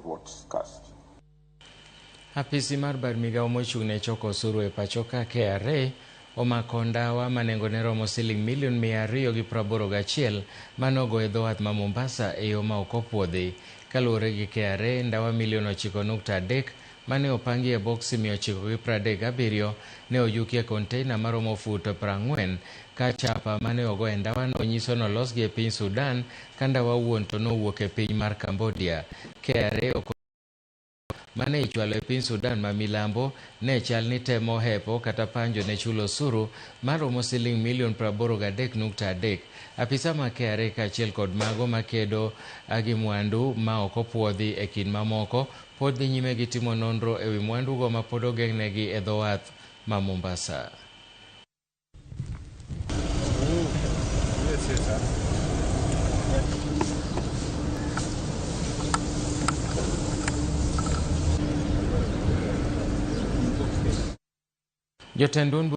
votes cast. Apisi mar bad migawo mochung' ne choko osuru e pacho ka KRA omako ndawa ma nengone romo siling milion 281 mane ogo e dho wath ma Mombasa e yo ma ok opuodhi. Kaluwore gi KRA, ndawa milion 9.3 mane opangi e boksi 937 ne oyuki e konteina maromo fut 40 ka chapa mane ogo e ndawano nyiso nolosgi e piny Sudan ka ndawa wuon to nowuok e piny mar Cambodia. KRA ok mane ichwalo e piny Sudan ma milambo ne chal ni temo hepo kata panjo ne chulo osuru maromo siling milion 83.3. Apisa ma KRA kaachiel kod mago makedo gi mwandu ma ok opuodhi e kind mamoko pod dhi nyime gi timo nonro ewi mwandugo ma pod ogeng'negi e dho wath ma Mombasa. Jotend duond